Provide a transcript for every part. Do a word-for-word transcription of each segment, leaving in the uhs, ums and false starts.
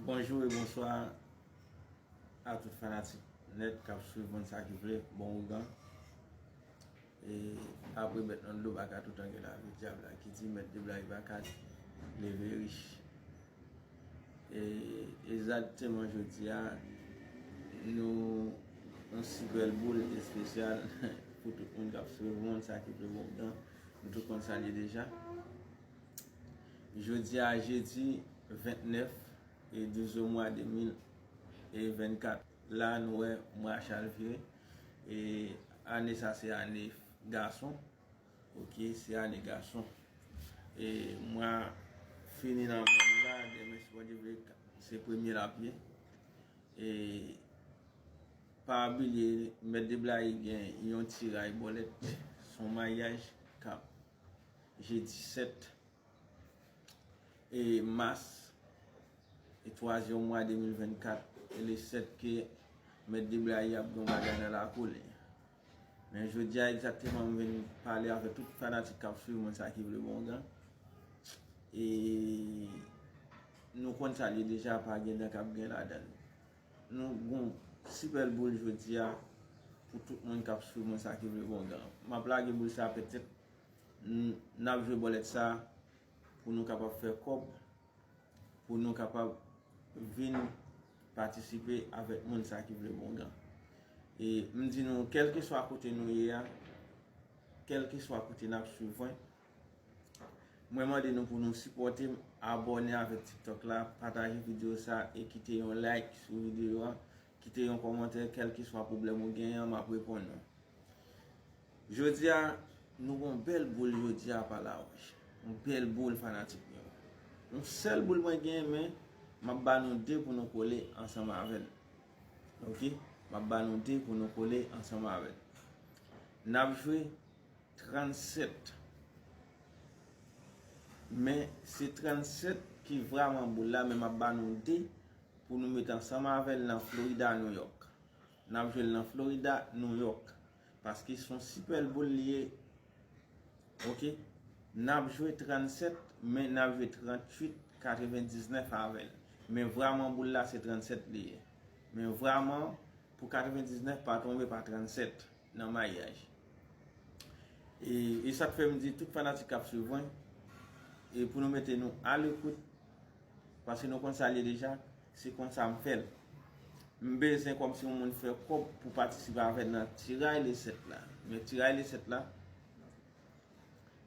Bonjou e bonswa a tout fanatik nèt k ap swiv Moun Sa Ki Vle Bon Ougan. E apre bèt nan dlo, baka toutan gen lavi, dyab la ki di mèt de blayi baka leve rich. E egzakteman jodi a, nou yon sipè boul espesyal pou tout moun k ap swiv Moun Sa Ki Vle Bon Ougan. Nou tout konn sa l ye deja. Jodi a, jedi vennèf e douz mwa de mil vennkat. La, nou wè mwa a chalvire. E ane sa, se ane gason. Ok, se ane gason. E mwa fini nan mwa la, demen, si Bondye vle, se premye l ap ye. E pa bliye, mèt de blayi gen yon tiray bòlèt, se yon maryaj k ap jedi sèt e mas, e twazyèm mwa de mil vennkat, e le sèt ke mèt de blayi ap gen yon bagay nan lakou li. Men jodi a egzakteman, m vin pale avèk tout fanatik k ap swiv Moun Sa Ki Vle Bon Ougan. E nou konn sa l ye deja, pa gen dan k ap gen ladan l. Nou gon sipè boul jodi a pou tout moun k ap swiv Moun Sa Ki Vle Bon Ougan. M ap lage boul sa petèt n-, n ap jwe bòlèt sa pou nou kapab fè kòb, pou nou kapab vin patisipe avèk Moun Sa Ki Vle Bon Ougan. E m di nou, kèlkeswa kote nou ye a, kèlkeswa kote n ap swiv mwen, mwen mande nou pou nou sipòte m, abòne avèk TikTok la, pataje videyo sa e kite yon like sou videyo a, kite yon kòmantè, kèlkeswa pwoblèm ou genyen an, m ap reponn ou. Jodi a, nou gon bèl boul jodi a pa lawòch. Yon bèl boul fanatik mwen yo. Yon sèl boul mwen genyen, men m ap ba nou de pou nou kole ansanm avè l. Ok? M ap ba nou de pou nou kole ansanm avè l. N ap jwe trannsèt. Men se trannsèt ki vrèman boul la, men m ap ba nou de pou nou mete ansanm avè l nan Florida, New York. N ap jwe l nan Florida, New York. Paske se yon sipè boul li ye. Ok? N ap jwe trannsèt, men n ap jwe tranntuit katrevendiznèf avè l. Men vrèman boul la se trannsèt li ye. Men vrèman, pou katrevendiznèf pa tonbe pa trannsèt nan maryaj. E, e sa k fè m di tout fanatik k ap swiv mwen, e pou nou mete nou alekout, paske nou konn sa l ye deja, se konsa m fè l. M bezwen kòmsi yon moun fè kòb pou patisipe avè n nan tiray le sèt la. Men tiray le sèt la,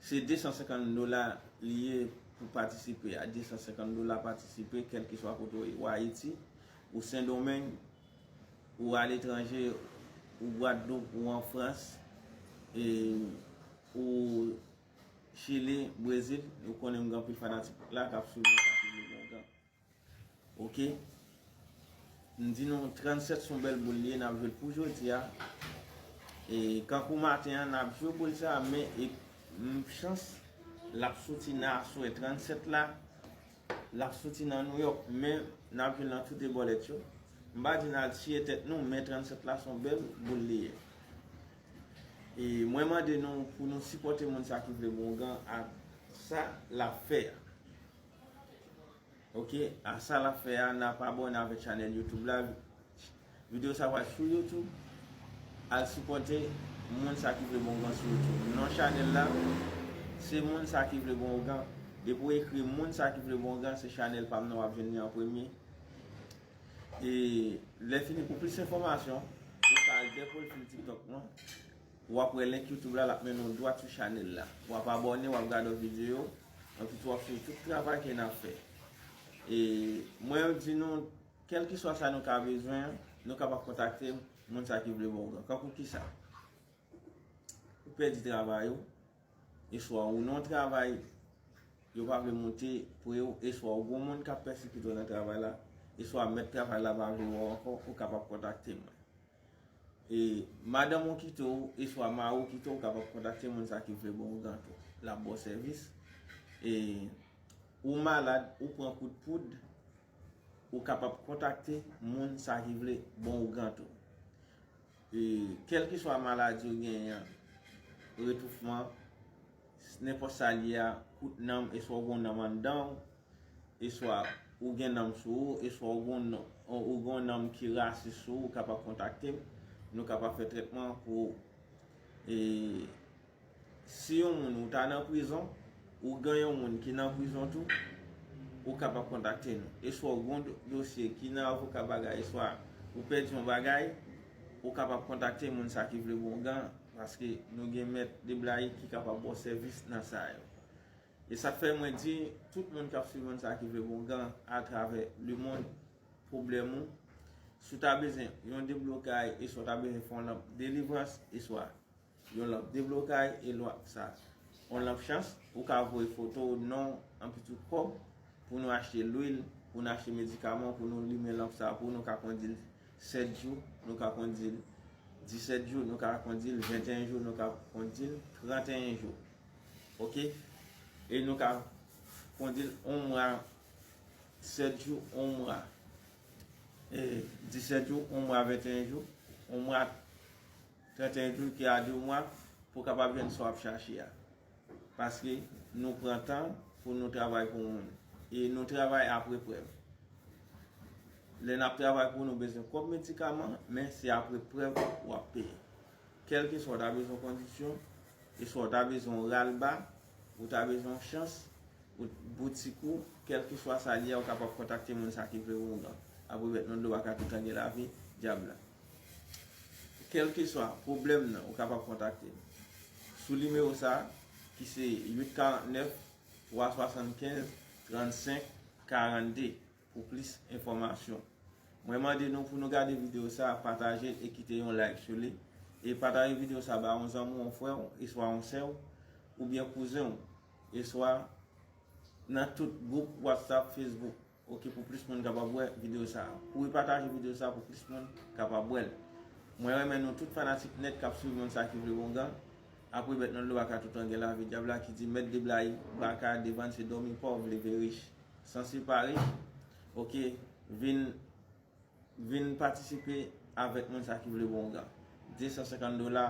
se de san senkant dola li ye pou patisipe a. De san senkant dola patisipe, kèlkeswa kote w ye, ou Ayiti, ou Sendomeng, ou aletranje, ou Gwadloup, ou an Frans, e ou Chili, Brezil, nou konnen m gen anpil fanatik la k ap swiv mwen, k ap swiv mwen. Ok? M di nou, trannsèt se yon bèl boul li ye, n ap jwe l pou jodi a. E kankou maten an, n ap jwe boul sa, men e, m, chans, l ap soti nan aswè. Trannsèt la, l ap soti nan New York, men n ap jwe l nan tout de bòlèt yo. M pa di n al tiye tèt nou, men trannsèt la se yon bèl boul li ye. E mwen mande nou pou nou sipòte Moun Sa Ki Vle Bon Ougan ak sa l ap fè a. Ok, a sa l ap fè a, n ap abòne avèk chanèl YouTube la. Videyo sa pral sou YouTube. Al sipòte Moun Sa Ki Vle Bon Ougan sou YouTube. Non chanèl la, se Moun Sa Ki Vle Bon Ougan. Depi w ekri Moun Sa Ki Vle Bon Ougan, se chanèl pa m nan w ap jwenn li an premye. E lè fini, pou plis enfòmasyon, ou ka al dè pwofil TikTok mwen. W ap wè link YouTube la, l ap mennen w dwat sou chanèl la. W ap abòne, w ap gade videyo, anpi tou w ap swiv tout travay ke n ap fè. E mwen di nou, kèlkeswa sa nou ka bezwen, nou kapab kontakte Moun Sa Ki Vle Bon Ougan. Kankou kisa? Ou pèdi travay ou, eswa ou nan yon travay yo pa vle moute pre w, eswa ou gon moun k ap pèsekite w nan travay la, eswa mèt travay la pa vle wè w ankò, ou kapab kontakte mwen. E madanm ou kite w, eswa mari w kite w, ou kapab kontakte Moun Sa Ki Vle Bon Ougan tou. L ap ba w sèvis. E ou malad, ou pran kout poud, ou kapab kontakte Moun Sa Ki Vle Bon Ougan tou. E kèlkeswa maladi w genyen an, retoufman, nenpòt sa l ye a, kout nanm, eswa w gen yon nanm anndan w, eswa ou gen nanm sou ou, eswa ou gen yon, ou gen yon nanm ki rasis sou ou, ou kapab kontakte m. Nou kapab fè trètman pou ou. E si yon moun ou ta nan prizon, ou gen yon moun ki nan prizon tou, ou kapab kontakte nou. Eswa ou gen yon do- dosye ki nan avoka bagay, eswa ou pèdi yon bagay, ou kapab kontakte moun sa ki vle bon gan, paske nou gen mèt de blayi ki kapab ba w sèvis nan sa yo. E sa k fè mwen di tout moun k ap swiv moun sa ki vle bon gan atravè lemonn, pwoblèm ou, si w ta bezwen yon deblokay, eswa w ta bezwen fè yon lanp delivrans, eswa yon lanp deblokay, e lwa sa, yon lanp chans, ou ka voye foto w, non, anpi tout kòb, pou nou achte lwil, pou nou achte medikaman, pou nou limen lanp sa, pou nou ka kondil sèt jou, nou ka kondil disèt jou, nou ka kondil venteyen jou, nou ka kondil tranteyen jou. Oke? E nou ka kondil yon mwa, sèt jou, yon mwa, e disèt jou, yon mwa, venteyen jou, yon mwa, tranteyen jou, ki a de mwa, pou w kapab jwenn sa w ap chache a. Paske nou pran tan pou nou travay pou moun. E nou travay apre prèv. Lè n ap travay pou nou bezwen kòb medikaman, men se apre prèv w ap peye. Kèlkeswa w ta bezwen kondisyon, eswa w ta bezwen yon ralba, ou ta bezwen yon chans, ou boutik ou, kèlkeswa sa l ye a, ou kapab kontakte moun sa ki vle woungan. Apre bèt non dlo a ka toutan gen lavi dyab la. Kèlkeswa pwoblèm nan, ou kapab kontakte m sou nimewo sa a, ki se uit karant nèf, twa swasannkenz, trannsenk, karannde, pou plis enfòmasyon. Mwen mande nou pou nou gade videyo sa a, pataje l e kite yon like sou li. E pataje videyo sa a ba yon zanmi w, yon frè w, eswa yon sè w, oubyen kouzen w, eswa nan tout gwoup WhatsApp, Facebook. Oke, pou plis moun kapab wè videyo sa a. Kouri pataje videyo sa a pou plis moun kapab wè l. Mwen renmen nou tout fanatik nèt k ap swiv moun sa ki vle bon gan. Apre bèt non dlo a ka toutan gen lavi dyab la ki di mèt de blayi, baka, devann se dòmi pòv, leve rich. Sansi pa rich, oke, vin, vin patisipe avèk moun sa ki vle bon gan. De san senkant dola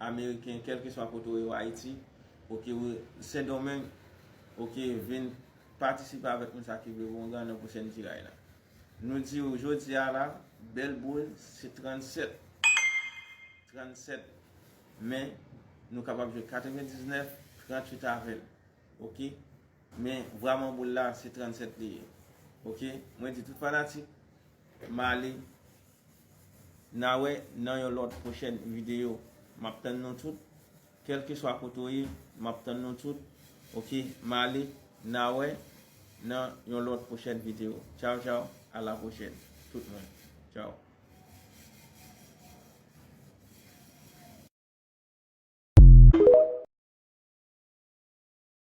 ameriken, kèlkeswa kote w ye, Ayiti, oke, ou Sendomeng, oke, vin patisipe avèk moun sa ki vle bon gan nan pwochèn tiray la. Nou di w jodi a la, bèl boul, se trannsèt. Trannsèt. Men, nou kapab jwe katrevendiznèf, tranntuit avè l. Oke? Men, vrèman boul la, se trannsèt li ye. Oke? Mwen di tout fanatik, m ale, n a wè nan yon lòt pwochèn videyo. M ap tann nou tout. Kèlkeswa kote w ye, m ap tann nou tout. Oke, m ale, n a wè nan yon lòt pwochèn videyo. Tchaw, tchaw, a la pwochèn, tout moun. Tchaw.